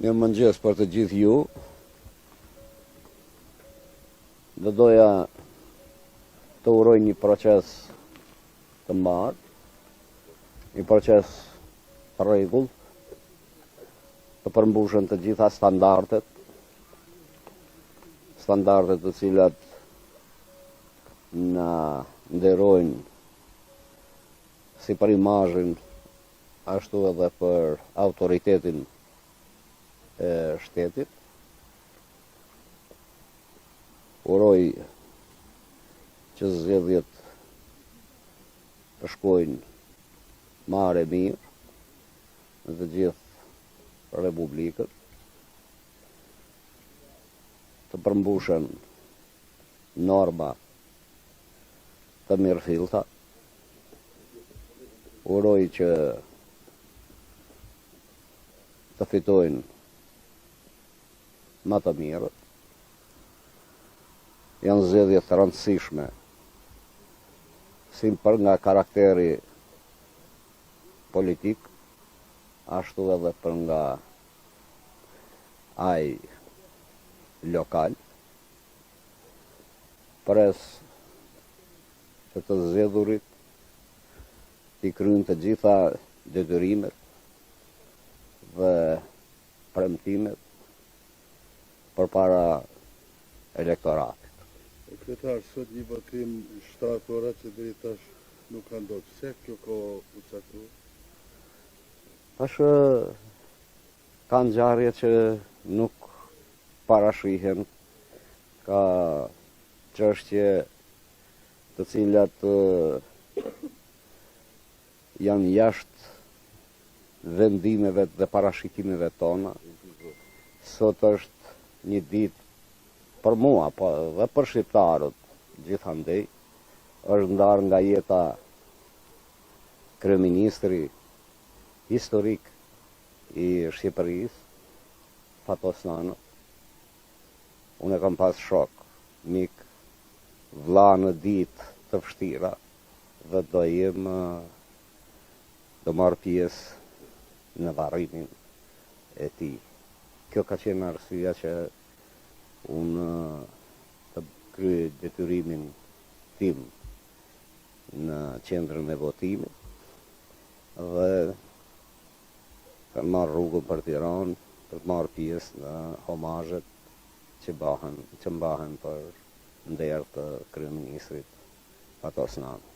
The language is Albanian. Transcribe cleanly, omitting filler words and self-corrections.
Mirëmëngjes për të gjithë ju. Do doja të uroj një proces të mbarë, një proces të rregullt, të përmbushen të gjitha standardet, standardet të cilat na nderojnë si për imazhin ashtu edhe për autoritetin e shtetit. Uroj që zgjedhjet të shkojnë mbarë e mirë në të gjithë Republikën, të përmbushen norma të mirëfillta. Uroj që të fitojnë më të mirët. Janë zgjedhje të rëndësishme, si për nga karakteri politik, ashtu edhe për nga ai lokal. Pres që të zgjedhurit t'i kryejnë të gjitha detyrimet dhe premtimet përpara elektoratit. Kryetar, sot një votim 7 ora që deri tash nuk ka ndodhur. Pse kjo kohë u caktua? Tash ka ngjarje që nuk parashihen, ka çështje të cilat janë jashtë vendimeve dhe parashikimeve tona. Sot është një ditë për mua, po edhe për shqiptarët gjithandej, është ndarë nga jeta kryeministri historik i Shqipërisë, Fatos Nano. Unë e kam pas shok, mik, vlla në ditë të vështira dhe do jem do marr pjesë në varrimin e tij. Kjo ka qenë arsyeja që unë të kryej detyrimin tim në qendrën e votimit dhe të marr rrugën për Tiranë për të marrë pjesë në homazhet që bahen, që mbahen për nder të kryeministrit Fatos Nano.